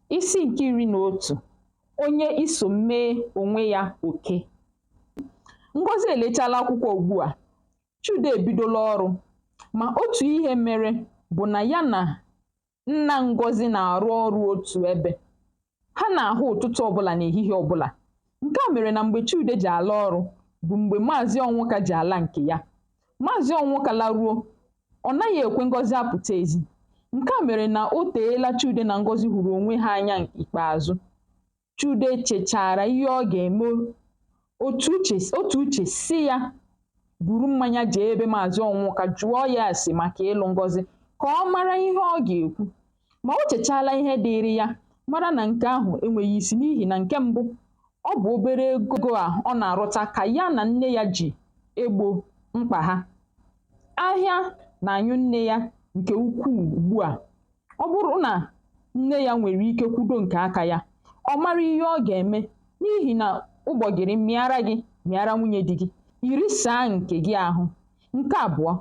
Isi nke 11. Onye iso mee onwe ya oke. Ngọzị elechaala akwụkwọ ugbu a. Chude ebidola ọrụ. Ma otu ihe mere bụ na ya na nna Ngọzị na-arụ ọrụ otu ebe. Ha na-ahụ ụtụtụ ọbụla na ehihie ọbụla. Nke a mere na mgbe Chude ji ala ọrụ bụ mgbe Maazị Ọnwụka ji ala nke ya. Maazị Ọnwụka laruo, ọ naghị ekwe Ngọzị apụta ezi. Nke a mere na o teela Chude na Ngọzị hụrụ onwe ha anya ikpeazụ. Chude chechara ihe ọ ga-eme otu uche sị ya buru mmanya jee ebe Maazị Ọnwụka jụọ ya ase maka ịlụ Ngọzị ka ọ mara ihe ọ ga-ekwu. Ma o chechaala ihe dịịrị ya mara na nke ahụ enweghị isi n'ihi na nke mbụ, ọ bụ obere ego a ọ na-arụta ka ya na nne ya ji egbo mkpa ha. Ahịa na-anyụ nne ya nke ukwuu ugbu a. Ọ bụrụ na nne ya nwere ike kwudo nke aka ya, ọ mara ihe ọ ga-eme n'ihi na ụgbọgịrị mịara gị mịara nwunye di gị, i risaa nke gị ahụ. Nke abụọ,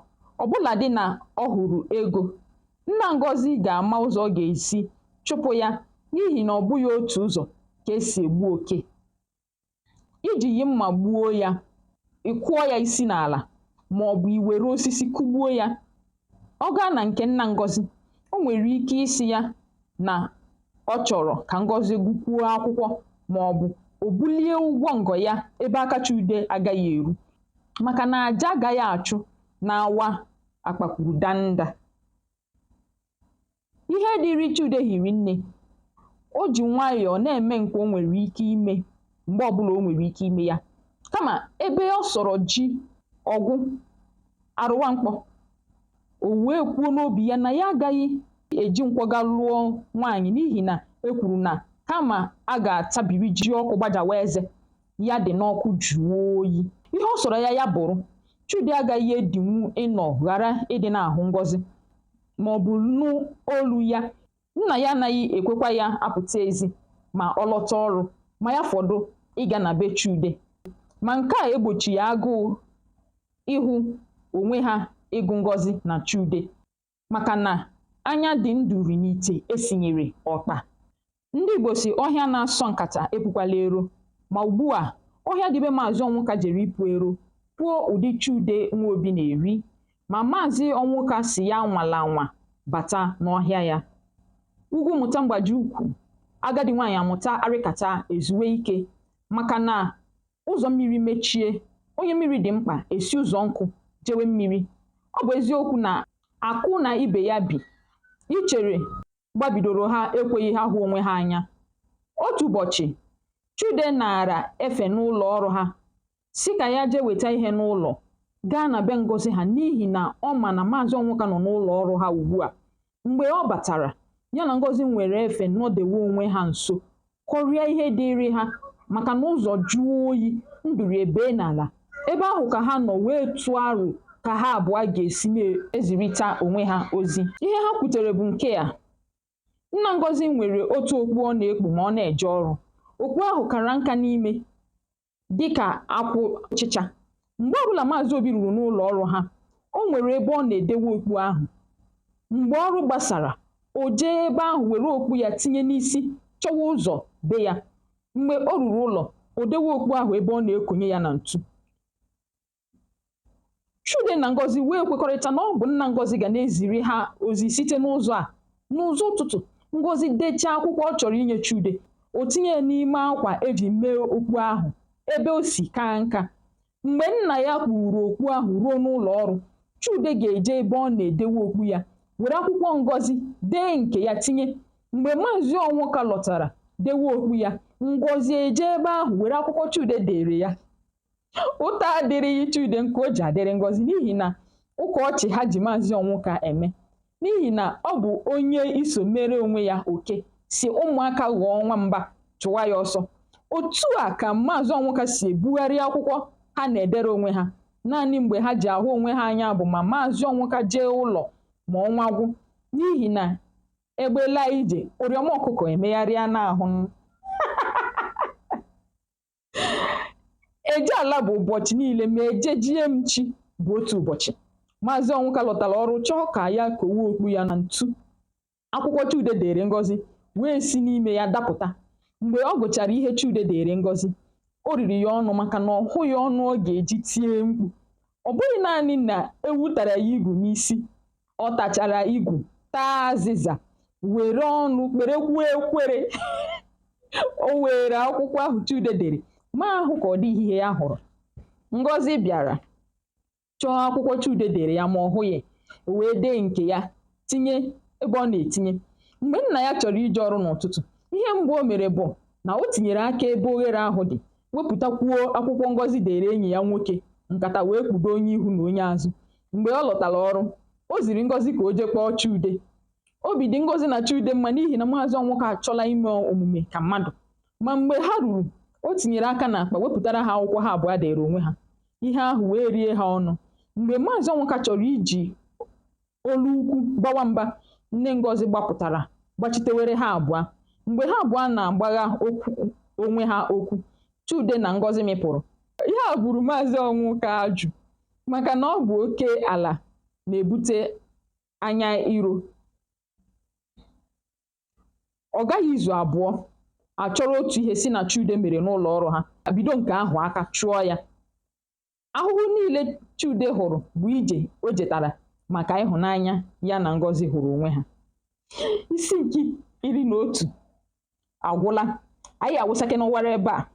ọbụladị na ọ hụrụ ego, nna Ngọzị ga-ama ụzọ ọ ga-esi chụpụ ya n'ihi na ọ bụghị otu ụzọ ka e si egbu oke. Iji yi mma gbuo ya, ị kụọ ya isi n'ala maọbụ i were osisi kụgbuo ya. Ọ gaa na nke nna Ngọzị, o nwere ike ịsị ya na ọ chọrọ ka Ngọzị gụkwuo akwụkwọ maọbụ o bulie ụgwọ ngo ya ebe aka Chude agaghị eru maka na aja agaghị achụ n'awa akpakwuru danda. Ihe dịịrị Chude hiri nne. O ji nwayọọ na-eme nke o nwere ike ime mgbe ọbụla o nwere ike ime ya. Kama ebe ọ sọrọ ji ọgwụ arụwa mkpọ, o wee kwuo n'obi ya na ya agaghị eji nkwaga lụọ nwaanyị n'ihi na e kwuru na kama a ga-atabiri ji ọkụ gbajawa eze, ya dị n'ọkụ jụọ oyi. Ihe ọ sọrọ ya ya bụrụ, Chude agaghị edinwu ịnọ ghara ịdị na-ahụ Ngọzị maọbụ nụ olu ya. Nna ya anaghị ekwekwa ya apụta ezi ma ọ lọta ọrụ ma ya fọdụ ịga na be Chude. Ma nke a egbochighị agụụ ịhụ onwe ha ịgụ Ngọzị na Chude maka na anya dị nduru n'ite e sinyere ọkpa. Ndị Igbo sị ọhịa na-asọ nkata epukwala ero. Ma ugbu a, ọhịa dị be Maazị Ọnwụka jere ipu ero, puo ụdị Chude Nwobi na-eri. Ma Maazị Ọnwụka sị ya anwala anwa bata n'ọhịa ya. Ugwu mụta mgbaji ukwu, agadi nwaanyị amụta arịkata ezuwe ike maka na ụzọ mmiri mechie, onye mmiri dị mkpa esi ụzọ nkụ jewe mmiri. Ọ bụ eziokwu na akụ na ibe ya bi, ichere gbabidoro ha ekweghị ha hụ onwe ha anya. Otu ụbọchị, Chude naara efe n'ụlọ ọrụ ha sị ka ya jee weta ihe n'ụlọ gaa na be Ngọzị ha n'ihi na ọ ma na Maazị Ọnwụka nọ n'ụlọ ọrụ ha ugbu a. Mgbe ọ batara, ya na Ngọzị nwere efe nọdewe onwe ha nso kọrịa ihe dịịrị ha maka na ụzọ jụọ oyi, nduru ebee n'ala. Ebe ahụ ka ha nọ wee tụọ aro ka ha abụọ ga-esi na-ezirịta onwe ha ozi. Ihe ha kwutere bụ nke a. Nna Ngọzị nwere otu okpu ọ na-ekpu ma ọ na-eje ọrụ. Okpu ahụ kara nka n'ime dị ka akwụ ọchịcha. Mgbe ọbụla Maazị Obi ruru n'ụlọ ọrụ ha, o nwere ebe ọ na-edewe okpu ahụ. Mgbe ọrụ gbasara, o jee ebe ahụ were okpu ya tinye n'isi chọwa ụzọ be ya. Mgbe o ruru ụlọ, o dewe okpu ahụ ebe ọ na-ekonye ya na ntu. Chude na Ngọzị wee kwekọrịta na ọ bụ nna Ngọzị ga na-eziri ha ozi site n'ụzọ a. N'ụzọ ụtụtụ, Ngọzị dechaa akwụkwọ ọ chọrọ inye Chude, o tinye ya n'ime akwa e ji mee okpu ahụ ebe o si kaa nka. Mgbe nna ya kpuuru okpu ahụ ruo n'ụlọ ọrụ, Chude ga-eje ebe ọ na-edewe okpu ya, were akwụkwọ Ngọzị dee nke ya tinye. Mgbe Maazị Ọnwụka lọtara dewe okpu ya, Ngọzị ejee ebe ahụ were akwụkwọ Chude deere ya. Ụta adịrịghị Chude nke o ji adịrị Ngọzị n'ihi na ụka ọchị ha ji Maazị Ọnwụka eme. N'ihi na ọ bụ onye iso mere onwe ya oke sị ụmụaka ghọọ nwamba chụwa ya ọsọ. Otu a ka Maazị Ọnwụka si ebugharị akwụkwọ ha na-edere onwe ha. Naanị mgbe ha ji ahụ onwe ha anya bụ ma Maazị Ọnwụka jee ụlọ ma ọnwa gwụ n'ihi na egbe laa ije, ụrịọm ọkụkọ emegharịa n'ahụ. Eje ala bụ ụbọchị niile ma eje jie m chi bụ otu ụbọchị. Maazị Ọnwụka lọtara ọrụ chọọ ka ya kowe okpu ya na ntu. Akwụkwọ Chude deere Ngọzị wee si n'ime ya dapụta. Mgbe ọ gụchara ihe Chude deere Ngọzi, o riri ya ọnụ maka na ọ hụghị ọnụ ọ ga-eji tie mkpu. Ọ bụghị naanị na ewu tara ya igu n'isi, ọ tachara igu, taa azịza, were ọnụ kperekwuo ekwere. O were akwụkwọ ahụ Chude dere ma ahụ ka ọ dịghị ihe ya hụrụ. Ngọzi bịara chọọ akwụkwọ Chude dere ya ma ọ hụghị, o wee dee nke ya tinye ebe ọ na-etinye. Mgbe nna ya chọrọ ije ọrụ n'ụtụtụ, ihe mbụ o mere bụ na o tinyere aka ebe oghere ahụ dị, wepụtakwuo akwụkwọ Ngọzi dere enyi ya nwoke, nkata wee kpudo onye ihu na onye azụ. Mgbe ọ lọtara ọrụ, o ziri Ngọzi ka o jee kpọọ Chude. Obi dị Ngọzi na Chude mma n'ihi na Maazị Ọnwụka achọla ime omume ka mmadụ. Ma mgbe ha ruru, o tinyere aka n'akpa wepụtara ha akwụkwọ ha abụọ dere onwe ha. Ihe ahụ wee rie ha ọnụ. Mgbe Maazị Ọnwụka chọrọ iji olu ukwu bawa mba, nne Ngọzi gbapụtara gbachitewere ha abụọ. Mgbe ha abụọ na-agbagha onwe ha okwu, Chude na Ngọzi mịpụrụ. Ihe a buru Maazị Ọnwụka ajụ maka na ọ bụ oke ala na-ebute anya iro. Ọ gaghị izu abụọ, a chọrọ otu ihe si na Chude mere n'ụlọ ọrụ ha, bido nke ahụ aka chụọ ya. Ahụhụ niile Chude hụrụ bụ ije o jetara maka ịhụnanya ya na Ngọzi hụrụ onwe ha. Isi nke 11 agwụla. Anyị awụsake n'ụwara ebe a.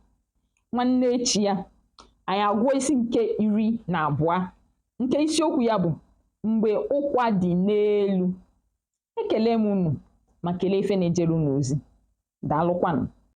Nwanne echi ya, anyị agụọ isi nke 12 nke isiokwu ya bụ Mgbe Ụkwa Dị N'elu. Ekele m unu ma kelee ife na-ejere unu ozi. Daalụkwanụ.